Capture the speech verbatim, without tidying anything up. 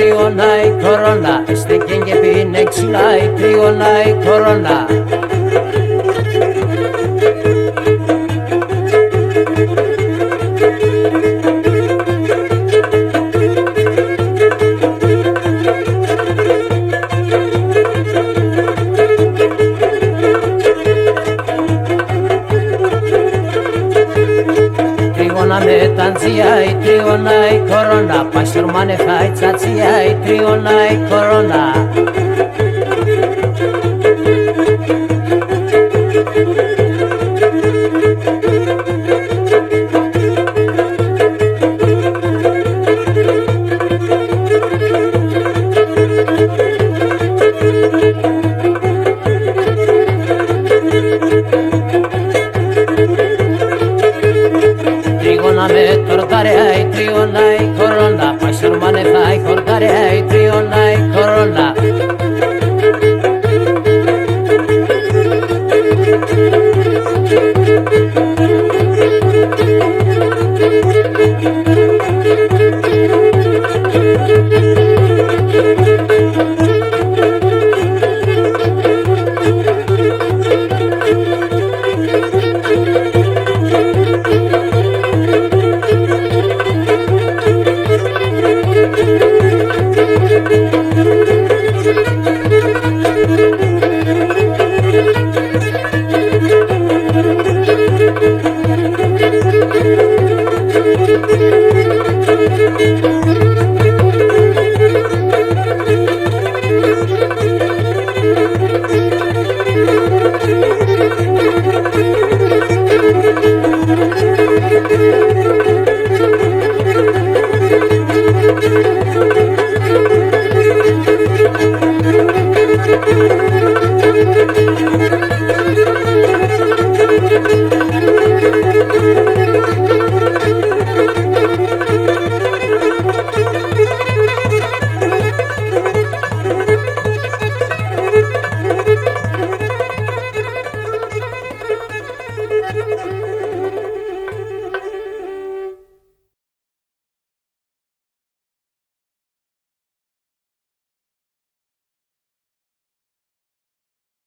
Trigonai korona, este kenge bine chilai, trigonai korona. Trigona me tantiai, trigonai korona, pastor mane fai tatiai, trigonai korona. Trigona me tortareai, trigonai korona, pastor mane fai kortareai, trigonai korona.